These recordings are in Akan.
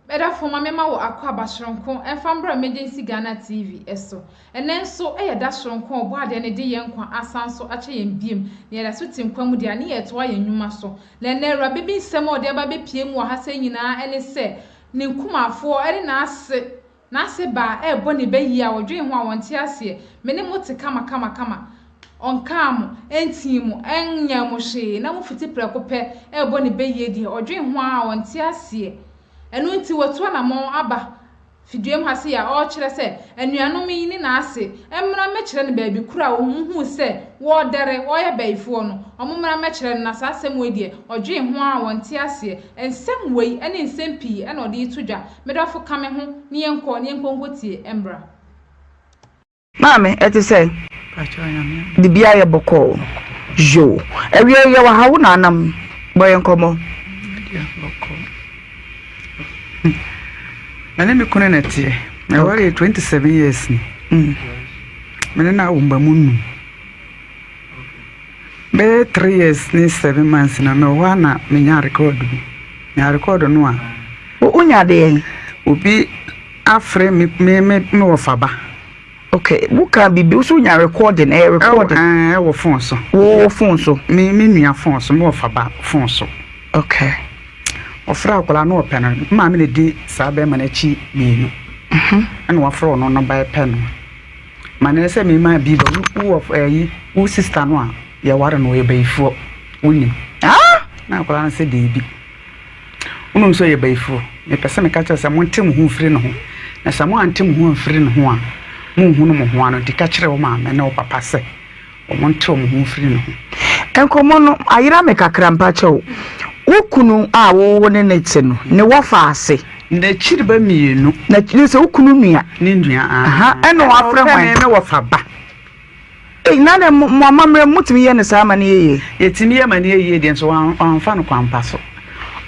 M'dɔfo ma mema wo akwaaba soronko mfa mbra Emergency Ghana TV so. Ɛnnɛ nso yɛ da soronko a Ɔbɔadeɛ no de yɛn nkwa asan so akyɛ yɛn biom na yɛda so te nkwa mu deɛ a ne yɛretoa yɛn nnwuma so. Na ɛnnɛ Awuraba bi nsɛm a ɔde aba abɛpue mu wɔ ha sɛɛ nyinaa ne sɛ ne nkumafoɔ ne n'ase n'ase baa ɛrebɔ ne ba yie a ɔdwen ho a ɔnte aseɛ. Me ne mo te kama kama kama. Ɔnkaa mo, ɛntii mo, ɛnyɛɛ mo hwee na mofiti prɛko pɛ ɛrebɔ ne ba yie deɛ ɔdwen ho ara a ɔnte aseɛ. Ɛno nti watu anammɔn aba fiduam ha sei a ɔrekyerɛ sɛ anuanom yi ne n'ase mmra mmɛkyerɛ no baabi koro a wɔhuu sɛ wɔredɛre, wɔreyɛ bayifoɔ no, wɔmmra mmɛkyerɛ no. Na saa asɛm wei deɛ, ɔdwen ho ara a ɔnte aseɛ. Nsɛm wei ne nsɛm pii na ɔde reto dwa. Me dɔfo, ka me ho na yɛnkɔ na yɛnkɔ nkɔtie mmra. Maame, ɛte sɛn? Biribiara yɛ bɔkɔɔ. Yoo. Awia yi yɛwɔ ha, wo na anam. Bɔ yɛn nkɔmmɔ. Me ne me kunu na ɛteɛ. Yɛaware yɛ 27 years ni. Mm. Me ne no awo mma mu num. Bɛyɛ 3 years ne 7 months na mewɔ hɔ a na menya record bi. Nya record no a. Wonya deɛn? Obi afrɛ me me me me wɔfa ba. Okay, wo ka biribi, wo so nya recording, ɛyɛ recording. Ɛwɔ ɛwɔ phone so. Wo phone so. Me me nua phone so, me wɔfa ba phone so. Okay. Ɔfrɛ akwadaa no ɔpɛ no, me maame na di saa bɛrima no akyi mmienu. Mhm. Ɛna wafrɛ ɔno no ba pɛ no. Ma ne sɛ me maa bi ba wo wɔ ɛyi wo sister no a yɛware no ɔyɛ bayifoɔ wonim. Ah! Na akwadaa no sɛ deebi. Wonim sɛ ɔyɛ bayifoɔ. Mepɛ sɛ meka kyerɛ sɛ monte mo ho mfiri ne ho. Na sɛ moante mo ho amfiri ne ho a, monhunu mo ho ano. Nti ka kyerɛ wo maame ne wo papa sɛ wɔnte wɔn ho mfiri ne ho. Nkɔmmɔ no ayera me kakra mpakyɛw. Wo kunu a wo ne no te no, ne wɔfa ase? N'akyiri ba mmienu. N'akyiri sɛ wo kunu nua? Ne nua, aah. Ɛna wafrɛ hwan? Ɛna ɔfrɛ me wɔfa ba. Ei na dɛn mo amammerɛ mu motumi yɛ no saa ma no yɛ yie? Yɛtumi yɛ ma no yɛ yie deɛ nso wamfa no kwan pa so.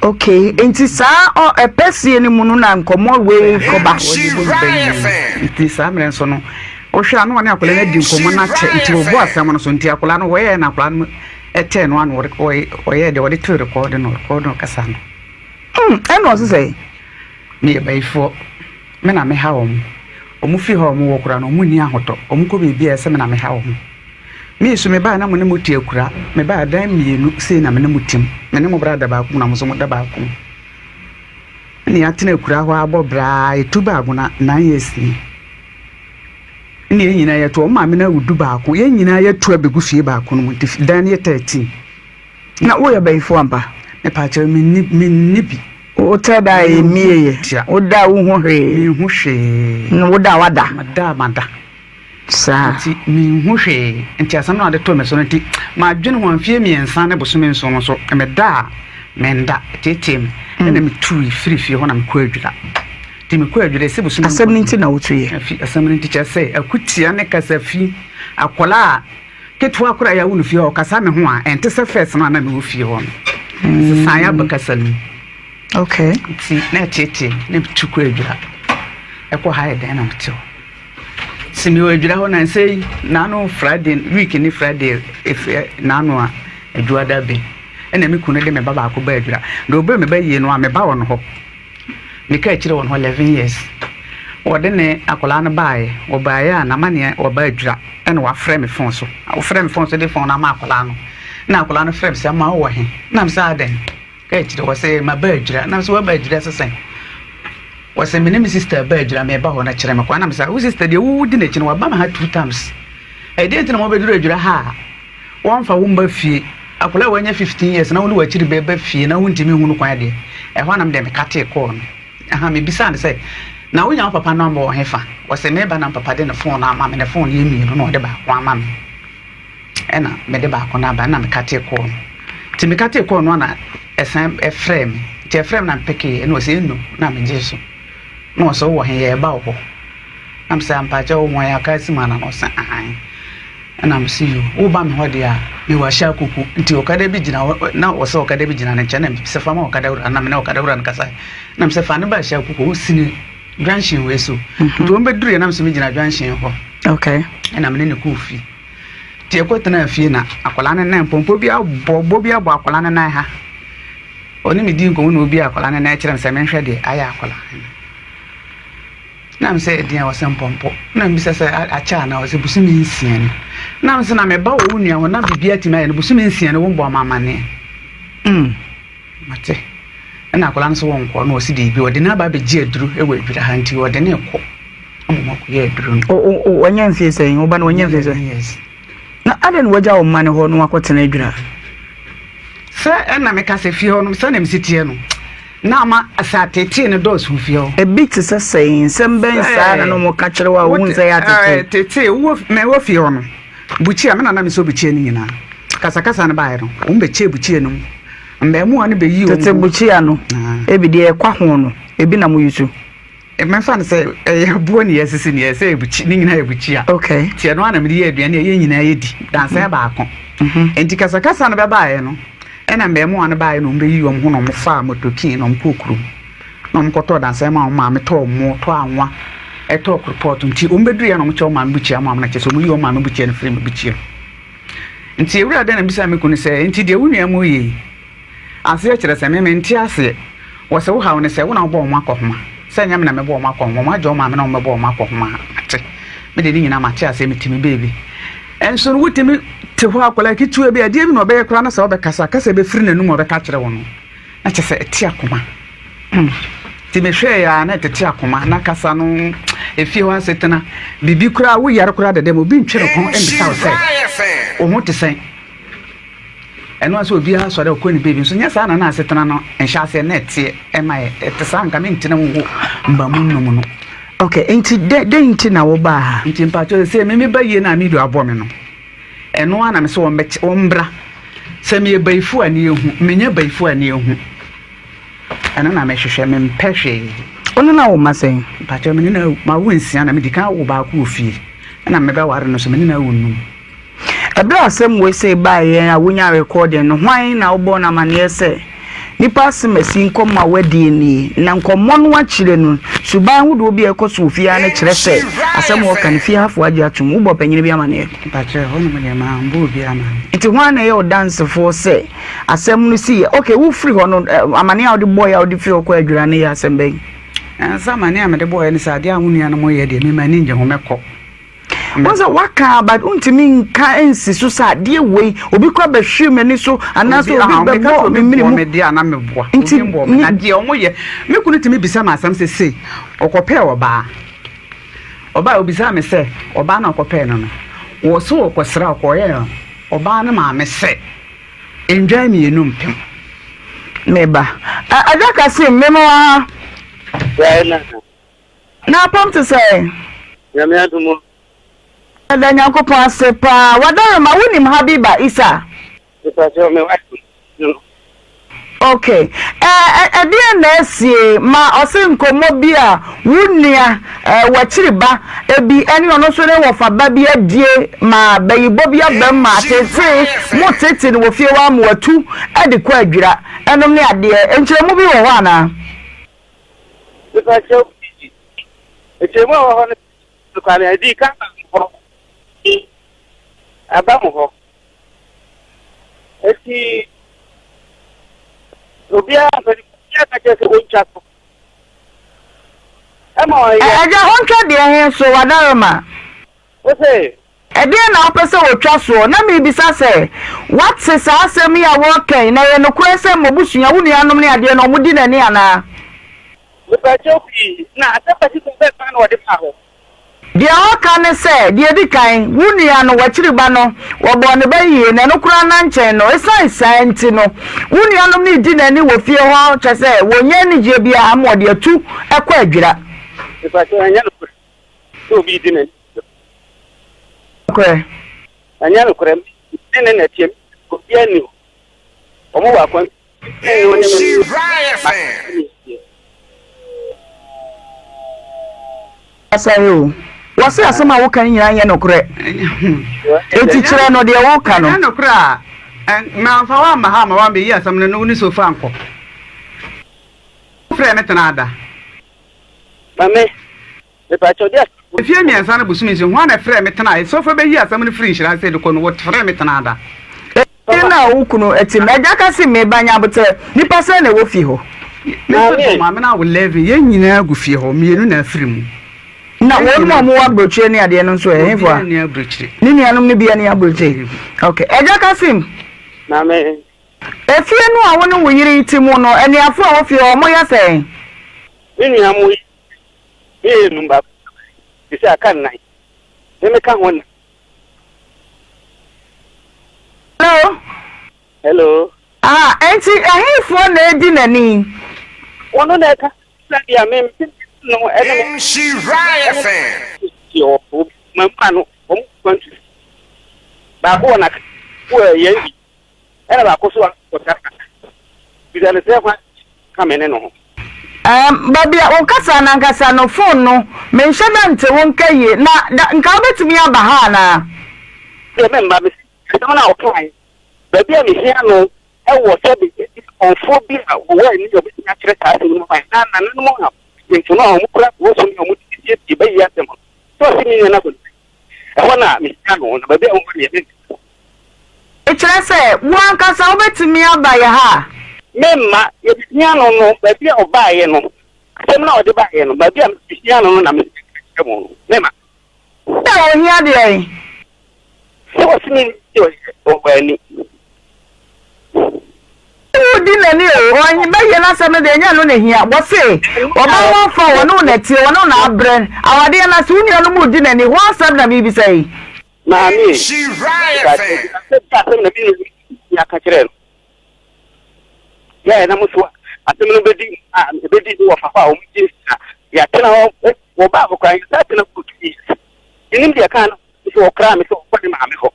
Okay, nti saa ɔ ɛpɛsie no mu no na nkɔmmɔ wei kɔba. Wɔde bɔ ne ba yie. Nti saa mmerɛ nso no wohwɛ a na ɔne akwadaa no adi nkɔmmɔ no akyɛ nti wɔbɔ asɛm no so nti akwadaa no wɔyɛɛ na akwadaa no ɛtɛɛ no ano ɔyɛɛ deɛ ɔde too rekɔɔde no rekɔɔde no kasa no. Hmm, ɛna ɔse sɛ? Meyɛ bayifoɔ. Me na meha wɔn. Wɔn fie hɔ a wɔwɔ koraa no, wɔnni ahotɔ. Wɔkɔ baabi a ɛsɛ sɛ me na meha wɔn. Me nso, mebaeɛ na mo ne mo te akuraa. Mebaeɛ adan mmienu sei na me ne mo te mu. Me ne mo bra da baako mu na mo nso moda baako mu. Ɛnna yɛatena akuraa hɔ abɔ bra ara, yɛtu baa Agona 9 years ni. Ɛnna yɛn nyinaa yɛtu. Wɔn maame no awo 11. Yɛn nyinaa yɛatu abɛgu fie baako no mu nti dan no yɛ 13. Na woyɛ ɔbayifo ampa? Mepaakyɛw, minni, minni bi. Wotra da a emie yɛ? Woda a wunhu hwee? Minhu hwee. Na woda a woada? Mada a mada. Saa. Nti minhu hwee. Nti asɛm no a wɔde too me so no nti, madwene ho mfeɛ 3 ne bosome 7 no so, meda a menda, ɛteetee me. Ɛna metui firii fie hɔ na mekɔɔ Adwira. Nti mekɔɔ Adwira, ɛsi bosome Asɛm no nti na wotuiɛ? Asɛm no nti, kyerɛ sɛ akutia ne kasafi, akwadaa a Ketewa koraa a yɛawo no fie hɔ, ɔkasa me ho a, ɛnte sɛ first no a na mewɔ fie hɔ no. Nsesaeɛ aba kasa no mu. Okay. Nti na ɛteetee me, na metu kɔ adwira. Ɛkɔ ha yɛ dɛn na mete hɔ. Sɛ mewɔ adwira hɔ na nsɛ yi, naano Friday, week ne Friday, efi naano a adwuada bɛn, ɛna me kunu de me ba baako ba adwira. Na ɔbɛ me ba yie no a, me ba wɔ no hɔ. Mekaa akyire wɔ no hɔ 11 years. Wɔde ne akwadaa no baeɛ. Wɔbaeɛ a n'amaneɛ wɔba adwira ɛna wafrɛ me phone so. Wɔfrɛ me phone so de phone no ama akwadaa no. Na akwadaa no frɛ me sɛ ama wowɔ he? Na me sɛ adɛn? Kaa akyire wɔ sɛ maba adwira. Na me sɛ waba adwira sɛ sɛn? Wɔ sɛ me ne me sister ba adwira meba hɔ na kyerɛ me kwan. Na me sɛ wo sister deɛ wodi n'akyi no waba me ha two times. Ɛdeɛn nti na mobɛduru adwira ha a Wɔmfa wo mma fie. Akwadaa a wanya 15 years na wo ne w'akyiri ba ba fie na wontumi nhu no kwan deɛ, ɛhɔ ara na me deɛ mekatee kɔɔ no. Aha, mebisaa no sɛ, Na wonya wo papa nɔmba wɔ hefa? Ɔse, Meba na me papa de ne phone no ama me, ne phone no yɛ mmienu na ɔde baako ama me. Ɛna mede baako no aba, ɛna mekatee kɔɔ no. Nti mekatee kɔɔ no na ɛsan ɛfrɛɛ me. Nti ɛfrɛɛ me na mepekee, ɛna ɔse, Eno, na megyee so. Na ɔse, Wowɔ he? Yɛreba wo hɔ. Na mesɛ, Ampakyɛ wo ho ayɛ aka asim anaa? Na ɔse, Aane. Ɛna mese yo, woba me hɔ deɛ a, mewɔ ahyɛ akoko. Nti ɔkada bi gyina hɔ, na ɔsɛ ɔkada bi gyina ne nkyɛn, na mese fa ma ɔkada wura, na me ne ɔkada wura no kasae. Na mese fa no ba ahyɛ akoko, wosini junction wei so. Nti wɔn bɛduruiɛ na mese megyina junction hɔ. Okay. Ɛna me ne no kɔɔ fie. Nti yɛkɔtenaa fie na akwadaa no nan, pɔmpɔ bi abɔ, bɔ bi abɔ akwadaa no nan ha. Ɔne me dii nkɔmmɔ na obiaa akwadaa no nan kyerɛ me sɛ menhwɛ deɛ ayɛ akwadaa no. Na me sɛ ɛdeɛn ɔsɛ mpɔmpɔ. Na mebisa sɛ akyɛ anaa ɔsɛ bosome nsia ni. Na me sɛ na meba wɔ wo nua hɔ na biribi atumi ayɛ no bosome nsia ni wombɔ ama amaneɛ. Mm mate. Ɛna akwadaa no sɛ wɔnkɔ na ɔsi deebi ɔde no aba abɛgye aduro wɔ adwira ha nti ɔde no rekɔ ama wɔn akɔyɛ aduro no. Wanya mfie sɛn? Wo ba no wanya mfie sɛn? Years. Na adɛn na wagya wo mma no hɔ na wakɔtena adwira? Sɛ ɛna meka sɛ fie hɔ no sɛnea mesi teɛ no na ama sɛ ateetee no dɔɔso wɔ fie hɔ. Ebi te sɛ sɛn? Nsɛm bɛn saa na na wɔka kyerɛ wo a wohu sɛ ɛyɛ ateetee? Teetee, wowɔ mewɔ fie hɔ no, bukyia, me na na mesɔ bukyia no nyinaa. Kasakasa no baeɛ no, wɔn bɛkyɛɛ bukyia no mu. Mmaamua no bɛyii wɔn Tete bukyia no, ebi deɛ ɛkwa ho no, ebi na moyi so. Mɛfa no sɛ ɛyɛ aboɔ ne yɛasisi ne yɛ sɛ ɛbukyi ne nyinaa yɛ bukyia. Okay. Nti ɛno ara na mede yɛ aduane a yɛn nyinaa yɛdi dansɛn baako. Mhm. Nti kasakasa no bɛbaeɛ no ɛna mmaamua no baeɛ na wɔbɛyi wɔn ho na wɔfaa motokin na wɔkɔɔ kurom na wɔkɔtɔɔ dansɛn ma wɔn maame tɔɔ mmo tɔɔ anwa ɛtɔɔ koropɔɔto nti wɔn bɛduruiɛ na wɔkyɛ wɔn maame bukyia ma wɔn na kyɛ sɛ wɔyi wɔn maame bukyia no firi me bukyia mu. Nti awura dɛn na bisa me kunu sɛ nti deɛ wo nua mu yɛ yi Aseɛ kyerɛ sɛ, me mente aseɛ. Wɔse wo haw ne sɛ, wo na wobɔ wɔn akɔhoma. Sɛ ɛnyɛ me na mebɔ wɔn akɔhoma, wɔn agya wɔn maame na wɔbɛbɔ wɔn akɔhoma a, mate. Me deɛ ne nyinaa mate aseɛ, mete me baabi. Nso no wotumi te hɔ akwadaa ketewa bi, adeɛ bi na ɔbɛyɛ koraa na sɛ ɔbɛkasa, kasa bɛfiri n'anum a ɔbɛka akyerɛ wo no, na kyerɛ sɛ ɛte akoma. Nti mehwɛɛ a na ɛtete akoma, na kasa no, efie hɔ asetena, biribi koraa, woyare koraa dada mu, obi ntwe ne kɔn mmisa wo sɛ, wo ho te sɛn? Ɛno ara sɛ obiara sɔre a ɔkɔ ne baabi nso nyɛ saa na na asetena no nhyɛaseɛ na ɛteɛ ɛma yɛ ɛte saa nka mentena wo mba mu nnum no. Ok, nti dɛ dɛn nti na wobaa ha? Nti mpakyɛw sɛ me meba yie na Amidu abɔ me no ɛno ara na me sɛ wɔn bɛkyɛ wɔn mbra sɛ meyɛ bayifo a ne ehu menyɛ bayifo a ne ehu ɛno na mehwehwɛ mempɛ hwee. Wo ne no awo mma sɛn? Mpakyɛw me ne no mawo nsia na medi kan awo baako wɔ fie ɛna mebɛware no nso me ne no awo nnum. Ɛberɛ a asɛm wei sei baeɛ yɛn a wonyaa recording no, hwan na wobɔɔ no amaneɛ sɛ nipa asemasi nkɔmmɔ a wadie nie? Na nkɔmmɔ no akyire no, suban ahodoɔ bi a ɛkɔ so wɔ fie ha no kyerɛ sɛ asɛm a ɔka no fie hafoɔ agye atom. Wobɔɔ panyini bi amaneɛ? Mpakyɛ, ɛhɔ nom deɛ mambɔ obiara amaneɛ. Nti hwan na ɛyɛ wo dansefoɔ sɛ asɛm no siiɛ? Ok, wofiri hɔ no, amaneɛ a wode bɔeɛ a wode firi hɔ kɔɔ Adwira no yɛ asɛm bɛn? Sɛ amaneɛ a mede bɔeɛ ne sɛ adeɛ a wo nuanom reyɛ deɛ me m'ani nnye ho, mɛkɔ. Wohu sɛ waka but wontumi nka nsi so sɛ adeɛ wei obi kora bɛhwere m'ani so anaasɛ obi bɛbɔ me mene mu. Me deɛ ana meboa. Nti na deɛ ɔmo yɛ me kunu tumi bisa me asɛm sɛ sei ɔkɔpɛɛ ɔbaa ɔbaa obisa me sɛ ɔbaa na ɔkɔpɛɛ no no wɔ so ɔkɔsra ɔkɔyɛ ɔbaa no maame sɛ ndwan mmienu mpem. Meba. Agya Kasim, mema wo ha. Na apam te sɛn? Nyame adom o. Yɛda Nyankopɔn ase paa. Wadarema, wonim Habiba Isa? Mepakyɛw, me wife no. Ok. Ɛ, ɛ, ɛdeɛn na asie? Ma ɔse nkɔmmɔ bi a wo nua, ɛ, w'akyiri ba bi ɛne ɔno nso ne wɔfa ba bi adie ma bayibɔ bi abam ma ateetee, mo teetee no wɔ fie hɔ ara ma watu de kɔ adwira, ɛnom ne adeɛ. Nkyerɛmu bi wɔ hɔ anaa? Mepakyɛw pii. Nkyerɛmu a ɛwɔ hɔ no nokware a edii kan ba mo hɔ. Aba mo hɔ. Enti obiara mpanyimfo biara ka kyerɛ sɛ ontwa so. Ɛma ɔyɛ. Agya, ontwa deɛ he so, Wadaroma? Ose. Ɛdeɛn na wopɛ sɛ wɔtwa soɔ? Na merebisa sɛ, Woate saa asɛm yi a wɔreka yi, na ɛyɛ nokorɛ sɛ m'abusua, wo nuanom ne adeɛ no, wɔdi n'ani anaa? Mepakyɛw pii, na asɛm particular bɛn paa na wɔde baa hɔ? Deɛ ɔreka ne sɛ, deɛ ɛdi kan, wo nua no, w'akyiri ba no, wɔbɔɔ ne ba yie, na ɛno koraa nna nkyɛn no, ɛsiane saa nti no, wo nuanom no redi n'ani wɔ fie hɔ, kyerɛ sɛ, wɔnnya anigyeɛ biara ama wɔde atu kɔ adwira. Mepakyɛw, ɛnyɛ nokorɛ sɛ obi redi n'ani? Nokorɛ. Ɛnyɛ nokorɛ, me ne na ɛteɛ, obiara nni hɔ. Wɔn wɔ akwan ne wo ne me Asɔre o. Wɔse asɛm a woka no nyinaa nyɛ nokorɛ. Enti kyerɛ no deɛ woka no. Ɛnyɛ nokorɛ a, mamfa wo amma ha amma woammɛyi asɛm no ne wo ne Sofa ankɔ. Wofrɛɛ me tenaa da. Mame. Mepakyɛw, deɛ. Mfeɛ mmiɛnsa no bosome nso, hwan na ɛfrɛɛ me tenaeɛ? Sɔfoɔ bɛyi asɛm no firi nhyira ase de kɔ no, wɔfrɛɛ me tenaa da. Fie no a wo kunu te mu. Agya ka se, Me ba, nya aboterɛ. Nnipa sɛn na ɛwɔ fie hɔ? Me nso de maame no awo 11, yɛn nyinaa gu fie hɔ, mmienu na afiri mu. Na wɔn a wɔwɔ aburokyire ne adeɛ no nso ɛ, ɛhefoɔ a? Obiara nni aburokyire. Ne nuanom no biara nni aburokyire? Ok. Agya Kasim. Maame. Efie no a wo ne wo yere yi te mu no, anuafoɔ a ɛwɔ fie hɔ, wɔyɛ sɛn? Me nua mo yi mmienu, baako te sɛ aka nnan, me meka ho nnan. Hello. Hello. Ah, enti ɛhefoɔ na edi n'ani? Wɔn na ɛka sɛ deɛ me no ɛne me. Nhyira FM. Wɔ ma no wɔn kwantu baako wɔ n'aka wɔ yɛn bi ɛna baako so akɔta bisa ne sɛ hwan ka me ne no ho. Ɛɛm, baabi a wokasa no ankasa no, phone no, menhyɛ da nte wo nka yie. Na, da, nka wobɛtumi aba ha anaa? Deɛ memma, mese asɛm no a ɔkaeɛ, baabi a mehia no wɔ sɛbe akɔmfoɔ bi a wɔwɔ ani a wɔbɛtumi akyerɛ saa asɛm no mu ama yɛn, na nananom a mpanyimfo no a wɔkura wɔn som a wɔde siesie bɛyi asɛm no, sɛ ɔse me nua no akɔ ne Ɛhɔ na mehyia no, na baabi a ɔwɔ deɛ mennim. Kyerɛ sɛ, wo ankasa wobɛtumi aba yɛn ha a? Memma, yɛbɛhia no no, baabi a ɔbaeɛ no, asɛm no a ɔde baeɛ no, baabi a mehia no no na mɛka mu no, memma. Sɛ ɔhia deɛn? Sɛ ɔse me nti ɔwɔ ani. Wodi n'ani o, ɔnye bɛyɛ n'asɛm no deɛ ɛnyɛ ɛno na ehia. Wɔse ɔba ho afa o, ɔne wo na ɛteɛ, ɔne wo na abrɛ. Awadeɛ no ase, wo nuanom redi n'ani, hɔ asɛm na merebisa yi. Maame e, mepakyɛw, bisa asɛm na me nua bi aka kyerɛɛ no. Yɛ na mo so a, asɛm no bɛdi a ɛbɛdi ne wɔfa hɔ a wɔn gye na yɛatena hɔ wɔbaa hɔ koraa yɛsan tena hɔ two years. Menim deɛ ɛkaa no nso wɔkraa me sɛ wɔkɔ ne maame hɔ.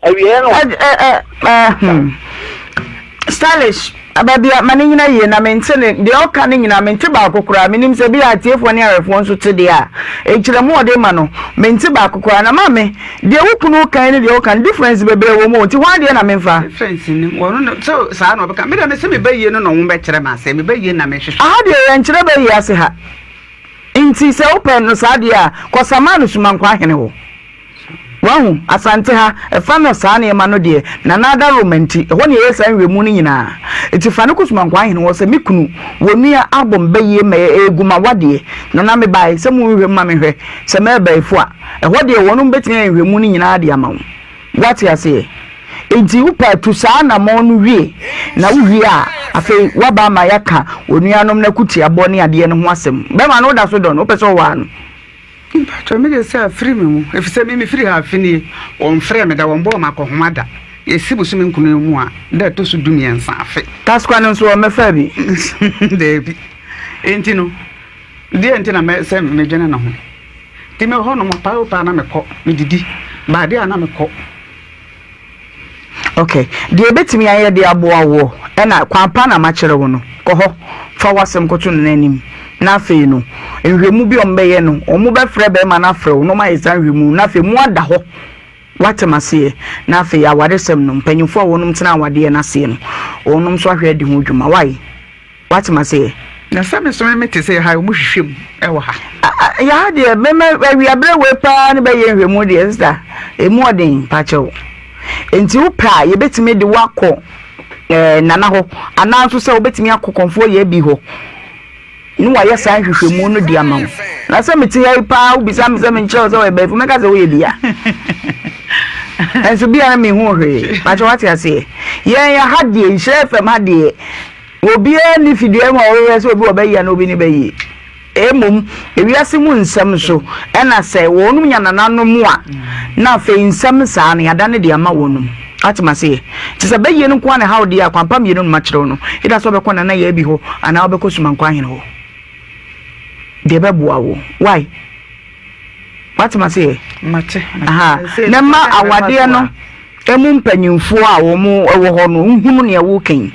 Awieɛ no. Ɛ ɛ ɛ hmm. Stylish, baabi a ma ne nyina yie na mente ne deɛ ɔka ne nyinaa mente baako koraa menim sɛ bi a atiefoɔ ne awɛfoɔ nso te deɛ a nkyerɛmu ɔde ma no mente baako koraa na maame deɛ wo kunu kan ne deɛ ɔka no difference bebree wɔ mu o nti hwan deɛ na memfa. Difference nim wɔn no sɛ saa na ɔbɛka me deɛ mese me ba yie no na wɔn bɛkyerɛ me ase me ba yie na mehwehwɛ. Aha deɛ yɛnkyerɛ bɛ yie ase ha nti sɛ wopɛ no saa deɛ a kɔ Samano Sumankwaa hene hɔ. Wahu? Asante ha, ɛfa no saa nneɛma no deɛ, Nana Adaworoma nti, ɛhɔ na yɛyɛ saa nhwɛmu no nyinaa. Nti fa no kɔ Sumankwaa Ahene hɔ sɛ, me kunu, wɔ nua abɔ me bayie ma ɛregu m'awadeɛ, Nana mebae sɛ monhwɛ mu ma menhwɛ sɛ mɛyɛ bayifo a. Ɛhɔ deɛ wɔnom bɛtumi ayɛ nhwɛmu no nyinaa de ama wo. Woate aseɛ? Nti wopɛ a tu saa anammɔn no wie, na wowie a, afei woaba ama yɛaka onuanom no akutiabɔ ne adeɛ no ho asɛm. Bɛrima no woda so dɔ no? Wopɛ sɛ wowaa no? Mpakyɛw, me deɛ sɛ afiri me mu, efisɛ me mefiri ha afe nie, wɔnfrɛɛ me da, wɔnbɔɔ me akɔhoma da. Yɛsi bosome nkron yi mu a, da a ɛtɔ so dumiɛnsa afe. Taskwa no nso wɔmmɛfaa bi? Daabi. Enti no, deɛ nti na mɛ sɛ medwene ne ho. Nti mewɔ hɔnom, paa o paa na mekɔ, medidi, baadeɛ a na mekɔ. Ok, deɛ yɛbɛtumi ayɛ de aboa woɔ ɛna kwan pa na makyerɛ wo no, kɔ hɔ, fa w'asɛm kɔto Nana anim, na afei no, nhwɛmu bi a wɔbɛyɛ no, wɔbɛfrɛ bɛrima no afrɛ wo na wɔayɛ saa nhwɛmu no, na afei moada hɔ, woate m'aseɛ, na afei awaresɛm no, mpanyinfoɔ a wɔnom tena awadeɛ no aseɛ no, wɔnom nso ahwɛ adi ho dwuma, wai? Wate m'aseɛ? Na sɛ me nso me te sɛ ha wɔn hwehwɛ mu wɔ ha. Yɛ ha deɛ mɛmɛ awiaberɛ wei paa ne bɛyɛ nhwɛmu deɛ sista emu ɔden pakyɛw nti wo pɛ a yɛbɛtumi de wakɔ ɛɛ nana hɔ anaa nso sɛ wobɛtumi akɔ kɔnfoɔ yɛ bi hɔ ne wayɛ saa nhwehwɛmu no de ama wo na sɛ mete ha yi paa wobisa me sɛ menkyerɛ wo sɛ wɔyɛ bɛyifo mɛka sɛ woyɛ bia ɛnso bia na mehu hwee pakyɛ wate aseɛ yɛn yɛ ha deɛ nhyira fam ha deɛ Obiara nni fidua mu a ɔhwehwɛ sɛ obi wɔ bɛyie anaa obi nni bɛyie. Mmom, ewiase mu nsɛm nso, ɛna sɛ wɔnom nya nananom a, na afei nsɛm saa no, yɛadane de ama wɔnom. Woate m'aseɛ? Nti sɛ bɛyie no nko ara na ɛha wo deɛ a, kwampa mmienu na makyerɛ wo no. Either sɛ wobɛkɔ Nana Yaa bi hɔ anaa wobɛkɔ Sumankwaa Ahene hɔ. Deɛ ɛbɛboa wo. Wai? Woate m'aseɛ? Mate. Aha. Na ma awadeɛ no Emu mpanyimfoɔ a wɔwɔ hɔ no nhunu nea woreka yi,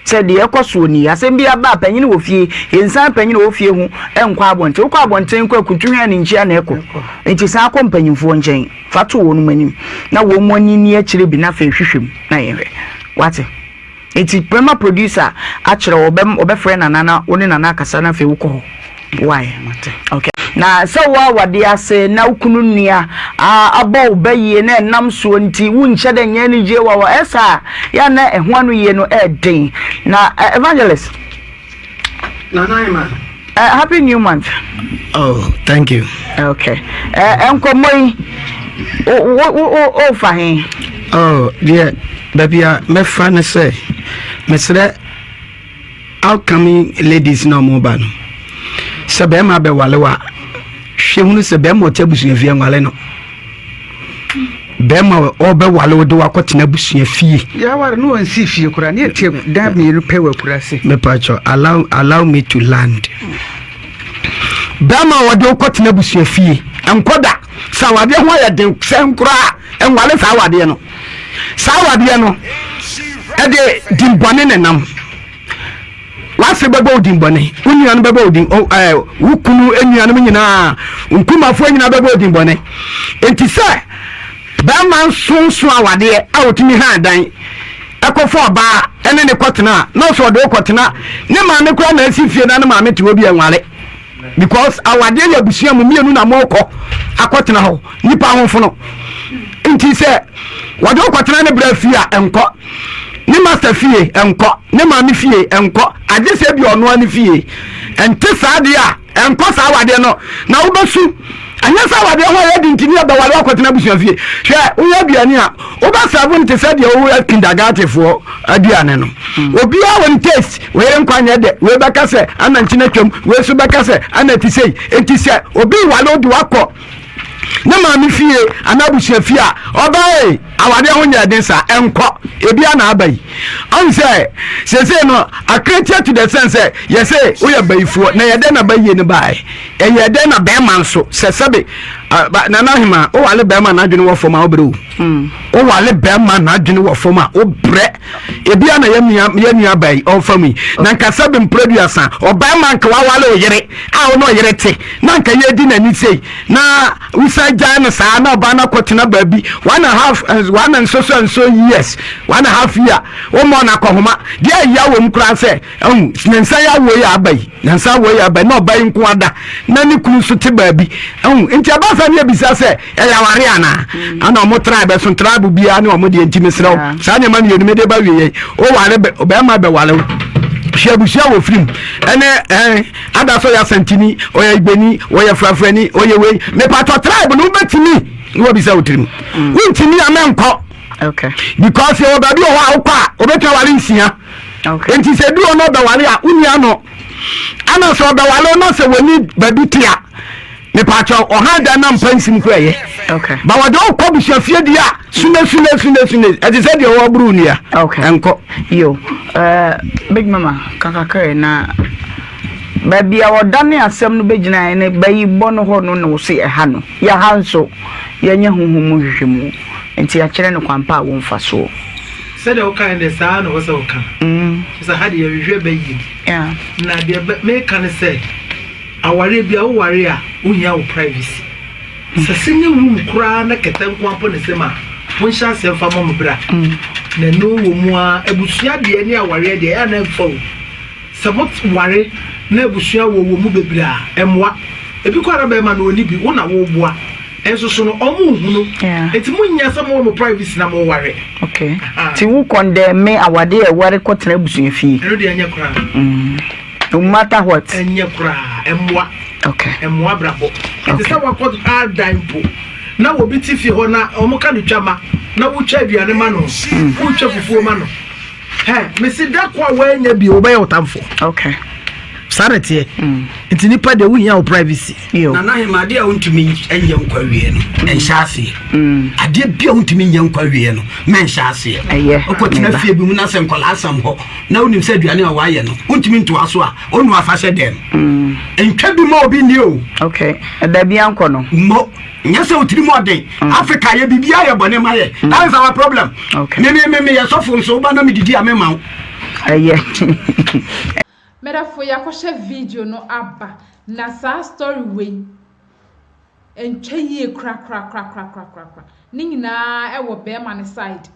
sɛ deɛ ɛrekɔ soɔ nie. Asɛm bi aba a, panin wɔ fie. Yɛnsan panin a ɔwɔ fie ho nkɔ abɔnten. Wokɔ abɔnten kɔ a, kutuhwɛ ne nkyia na ɛkɔ. Enti san kɔ mpanyimfoɔ nkyɛn. Fa to wɔn anim na wɔn ani nni akyire bi na afei hwehwɛ mu na yɛnhwɛ. Woate? Enti mɛma producer akyerɛ wo, ɔbɛfrɛ Nana na wo ne Nana akasa na afei wokɔ hɔ. Why? Okay. Na sɛ wo awadeɛ ase na wo kunu nua abɔ wo ba yie na ɛnam soɔ nti wonhyɛ dɛ nyɛ anigyeɛ wɔ hɔ ɛsa a yɛ a na ɛho ano yie no ɛɛden. Na evangelist. Nana Emma. Happy new month. Oh, thank you. Okay. Nkɔmmɔ yi, wo wo wo wo fa he? Oh, deɛ baabi a mɛfa ne sɛ mesrɛ outcoming ladies na ɔmo ba no sɛ bɛrima bɛwale wa hwɛ hunu sɛ bɛrima ɔte abusua fie nwale no bɛrima ɔbɛwale wo de wakɔtena abusua fie. Yɛaware no wɔnsi fie koraa ne yɛte dan mmienu pɛ wɔ akura ase. Mepatwɔ allow allow me to land. Bɛrima a wɔde wokɔtena abusua fie nkɔ da sɛ awadeɛ ho ayɛ den sɛn koraa nwale saa awadeɛ no saa awadeɛ no ɛde dimbɔne ne nam w'ase bɛbɔ wo din bɔne wo nuanom bɛbɔ wo din ɛɛ wo kunu nuanom nyinaa nkumafoɔ nyinaa bɛbɔ wo din bɔne nti sɛ bɛrima nsonso awadeɛ a otumi ha dan ɛkɔfa ɔbaa ɛne ne kɔtena a na ɔsɛ ɔde wo kɔtena ne maame koraa na asi fie na ne maame te hɔ bi ɛnware because awadeɛ yɛ abusua mu mmienu na mɔkɔ akɔtena hɔ nipa ahofono nti sɛ wɔde wokɔtena ne bra fie a ɛnkɔ ne master fie ɛnkɔ ne maame fie ɛnkɔ agye sɛ bi ɔnoa ne fie ɛnte saa deɛ a ɛnkɔ saa awadeɛ no na wobɛsu ɛnyɛ sɛ awadeɛ ho ayɛ de nti ne ɛbɛwale wakɔtena abusua fie hwɛ woyɛ aduane a wobɛsɛvo no te sɛ deɛ woyɛ kindergartenfoɔ aduane no hmm. obiara wɔ ne taste wei nkwa nyɛ dɛ wei bɛka sɛ ana nkyene atwam wei nso bɛka sɛ ana ti sei enti sɛ obi wale wode wakɔ ne maame fie anaa abusua fie a ɔbaa awadeɛ ho nyɛ den saa ɛnkɔ ebi ana aba yi ɔn sɛ sese no akratia to the sense sɛ yɛsɛ woyɛ bayifoɔ na yɛdɛn na bayie no baeɛ ɛyɛ dɛn na bɛrima nso sɛ sɛbe nana ahema wowale bɛrima n'adwene wɔ fam a wobrɛ o hmm. wowale bɛrima n'adwene wɔ fam a wobrɛ ebi ana yɛ nua ba yi ɔfa mu yi na nka sɛbe mprɛduasa ɔbɛrima nka wawale wo yere a wo ne ɔyere te na nka yɛdi n'ani sei na wosan gyae no saa na ɔbaa no akɔtena baabi one and half eh, one and so so and so years one and half year wɔmmɔ no akɔhoma deɛ ɛya wɔ mu koraa sɛ ɛhu ne nsa yɛ awoɔ yi aba yi ne nsa awoɔ yi aba yi na ɔbaa yi nko ada na ne kunu nso te baabi ɛhu nti ɛba saa ne ebisa sɛ ɛyɛ aware anaa mm. ana ɔmo tribe ɛso tribe biara ne ɔmo deɛ nti mesrɛ wo saa nneɛma mmienu mede ba wie yɛ oware bɛrima bɛware wo hwɛ abusua wɔ firim ɛne ɛn ada sɛ ɔyɛ asantini ɔyɛ igbeni ɔyɛ frafrani ɔyɛ wei mepatɔ tribe no wobɛtumi ne wabisa wo tirim mm. wontumi a mɛnkɔ because yɛwɔ baabi wɔ hɔ a wokɔ a wobɛtumi aware nsia nti sɛ bi wɔ no ɔbɛware a wonni ano ana sɛ ɔbɛware no sɛ wɔni baabi te a mepaakyɛw ɔhan dan na mpa nsim kura yɛ ba wɔde wokɔ abusuafie deɛ a sune sune sune sune ɛte sɛ deɛ wɔboro nnua ɛnkɔ yo uh, big mama kakakra na baabi a wɔdane asɛm no bɛgyina ne bɛyi bɔ no hɔ no na wɔsi ɛha no yɛha nso yɛnyɛ honhom mu nhwehwɛmu nti yɛakyerɛ no kwan pa a wɔmfa soɔ. Sɛdeɛ wokae no deɛ saa ara na ɛwɔ sɛ woka no. Kyerɛ sɛ ha deɛ yɛhwehwɛ bɛyie. Na deɛ meka ne sɛ awareɛ bi a woware a wohia wo privacy. Sɛ single room koraa na kɛtɛ nko ara mpo na ɛsɛ mu a, monhyɛ aseɛ mfa mmɔ mo bra. Na ɛno wɔ mu ara, abusua deɛ ne awareɛ deɛ ɛyɛ a na ɛmfa o. Sɛ mo ware na abusua wɔ wɔ mu bebree a, ɛmmoa. Ebi koraa na bɛrima no ɔnni bi, wo na woboa. Nso so no, ɔmo nhunu. Nti mo nnya sɛ mowɔ mo privacy na mo ware. Okay. Nti wo condemn awadeɛ a ɛware kɔtena abusua fie? Ɛno deɛ ɛnyɛ koraa. Mm. No matter what? Ɛnyɛ koraa, ɛmmoa. Okay. Ɛmmoa abrabɔ. Ɛte sɛ wakɔ ha dan mpo na obi te fie hɔ na ɔmo ka no twa ma na wotwa aduane ma no, mm. wotwa fufuo ma no. Hɛ, mese da ko a woanya bi wobɛyɛ wo tamfo. Okay. Saa na ɛteɛ. Mm. Nti nipa deɛ wohia wo privacy. Nana Hema, adeɛ a wontumi nyɛ nkɔ awie no, mm. ɛnhyɛ aseɛ. Mm. Adeɛ bi a wontumi nyɛ nkɔ awie no, mɛnhyɛ aseɛ. Ɛyɛ. Wokɔtena fie bi mu na sɛ nkɔlaa asam hɔ na wonim sɛ aduane a wɔayɛ no, wontumi ntoa so a, ɔnu afa hyɛ dɛm. Ntwa bi ma obi nni o. Okay. Ɛda bi ankɔ no. Mo. Nyɛ sɛ wo tirim ɔden. Mm. Africa yɛ biribiara yɛ bɔne ma yɛ. Mm. That is our problem. Okay. Me me me me yɛ sɔfo nso woba na medidi a mema wo. Ɛyɛ. Medafo yɛakɔhyɛ video no aba na saa story wei ɛntwa yie korakorakorakorakorakora. Ne nyinaa ɛwɔ bɛrima ne side.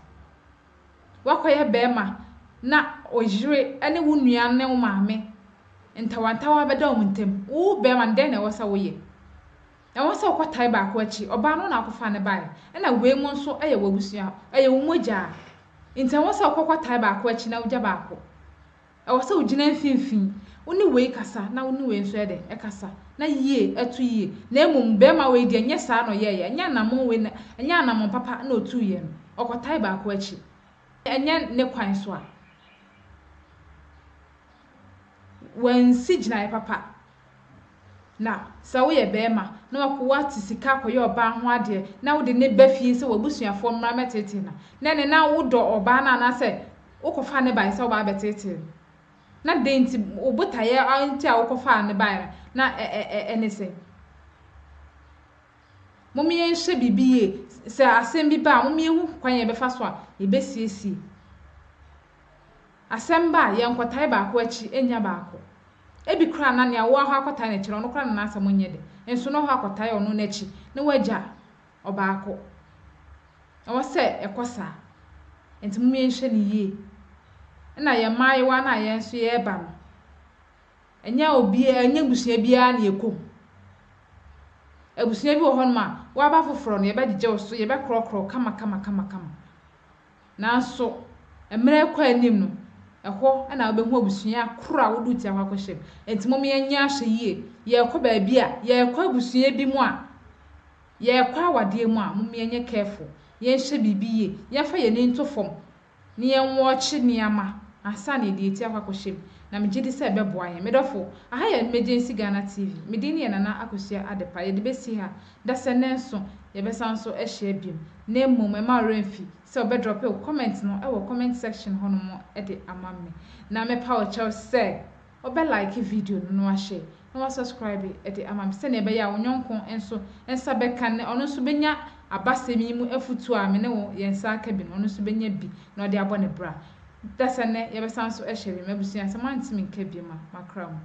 Woakɔyɛ bɛrima na oyere ne wo nua ne wo maame ntawantawa bɛda wɔn ntam. Wo bɛrima no dɛn na ɛwɔ sɛ woyɛ? Ɛwɔ sɛ wokɔtae baako akyi. Ɔbaa no na akɔfa no baeɛ. Ɛna wei mu nso yɛ w'abusua, ɛyɛ wo mogya. Nti ɛwɔ sɛ wokɔkɔtae baako akyi na wogya baako. Ɛwɔ sɛ wogyina mfimfini. Wo ne wei kasa na wo ne wei nso yɛ dɛ ɛkasa. Na yie ɛto yie. Na mmom bɛrima wei deɛ, ɛnyɛ saa na ɔyɛeɛ. Ɛnyɛ anammɔn wei na ɛnyɛ anammɔn papa na ɔtuiɛ no. Ɔkɔtae baako akyi. Ɛnyɛ ne kwan so a. Wansi gyinaeɛ papa. Na sɛ woyɛ bɛrima na wakɔ woate sika akɔyɛ ɔbaa ho adeɛ na wode ne ba fie sɛ w'abusuafoɔ mmra mmɛtetee no, na ɛne na wodɔ ɔbaa no anaasɛ wokɔfaa ne baeɛ sɛ wobaa bɛtetee no. Na dɛn nti, wo botaeɛ nti a wokɔfaa ne baeɛ no, na ɛne sɛn? Momma yɛnhyɛ biribi yie. Sɛ asɛm bi ba a, momma yɛnhu kwan a yɛbɛfa so a yɛbɛsiesie. Asɛm ba a, yɛnkɔtae baako akyi nnya baako. Ebi koraa na nea wowɔ hɔ akɔtae n'akyi no, ɔno koraa na n'asɛm nyɛ dɛ. Nso na ɔhɔ akɔtae ɔno n'akyi na wagya ɔbaako. Ɛwɔ sɛ ɛkɔ saa. Nti momma yɛnhwɛ no yie. Ɛna yɛn mmaayewa no a yɛn nso yɛreba no, ɛnyɛ obiara, ɛnyɛ abusua biara na yɛkɔ mu. Abusua bi wɔ hɔnom a, woaba foforɔ no, yɛbɛgyegye wo so, yɛbɛkorɔkorɔ wo kama kama kama kama. Nanso, mmerɛ rekɔ anim no, ɛhɔ na wobɛhu abusua koro a wode wo ti akɔ akɔhyɛ mu. Nti momma yɛnyɛ ahwɛ yie. Yɛrekɔ baabi a, yɛrekɔ abusua bi mu a, yɛrekɔ awadeɛ mu a, momma yɛnyɛ careful. Yɛnhyɛ biribi yie. Yɛmfa yɛn ani nto fam na yɛnwɔɔkye nneɛma ansa na yɛde yɛn ti akɔ akɔhyɛ mu. Na megye di sɛ ɛbɛboa yɛn. Me dɔfo, aha yɛ Emergency Ghana TV. Me din yɛ Nana Akosua Adepa. Yɛde bɛsi ha. Da sɛ nnɛ nso, yɛbɛsan nso ahyia biom. Na mmom, ɛma wo werɛ mfi sɛ wobɛdrop wo comment no wɔ comment section hɔnom de ama me. Na mepa wo kyɛw sɛ wobɛ like video no na wahyɛ na wasubscribe de ama me sɛnea ɛbɛyɛ a wo nyɔnko nso nsa bɛka ne ɔno nso bɛnya abasɛm yi mu afutuo a me ne wo yɛn nsa aka bi no, ɔno nso bɛnya bi na ɔde abɔ ne bra. Da sɛ nnɛ yɛbɛsan nso ahyia biom. Abusua, sɛ moantemi nka biom a, makra mu.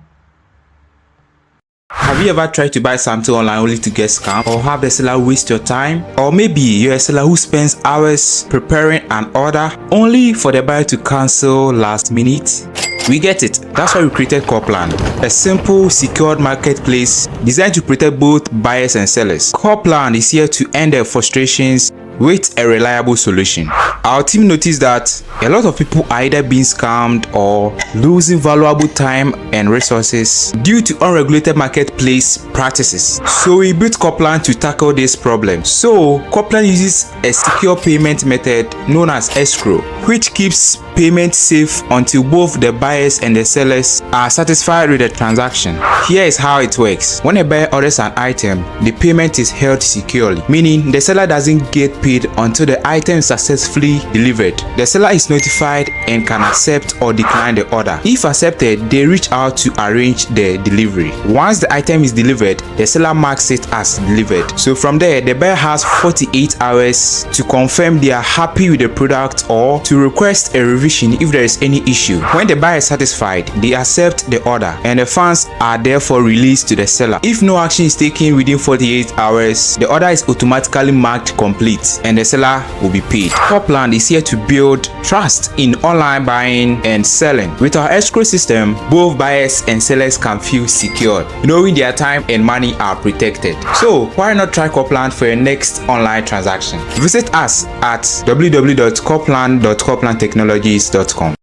Have you ever tried to buy something online only to get scammed or have the seller waste your time? Or maybe you're a seller who spends hours preparing an order only for the buyer to cancel last minute? We get it. That's why we created Copland, a simple, secured marketplace designed to protect both buyers and sellers. Copland is here to end their frustrations with a reliable solution. Our team noticed that a lot of people are either being scammed or losing valuable time and resources due to unregulated marketplace practices. So we built Copland to tackle this problem. So Copland uses a secure payment method known as escrow, which keeps payment safe until both the buyers and the sellers are satisfied with the transaction. Here is how it works. When a buyer orders an item, the payment is held securely, meaning the seller doesn't get paid until the item is successfully delivered. The seller is notified and can accept or decline the order. If accepted, they reach out to arrange the delivery. Once the item is delivered, the seller marks it as delivered. So from there, the buyer has 48 hours to confirm they are happy with the product or to request a revision if there is any issue. When the buyer is satisfied, they accept the order and the funds are therefore released to the seller. If no action is taken within 48 hours, the order is automatically marked complete and the seller will be paid. Copland is here to build trust in online buying and selling. With our escrow system, both buyers and sellers can feel secure, knowing their time and money are protected. So why not try Copland for your next online transaction? Visit us at www.copland.coplandtechnologies.com.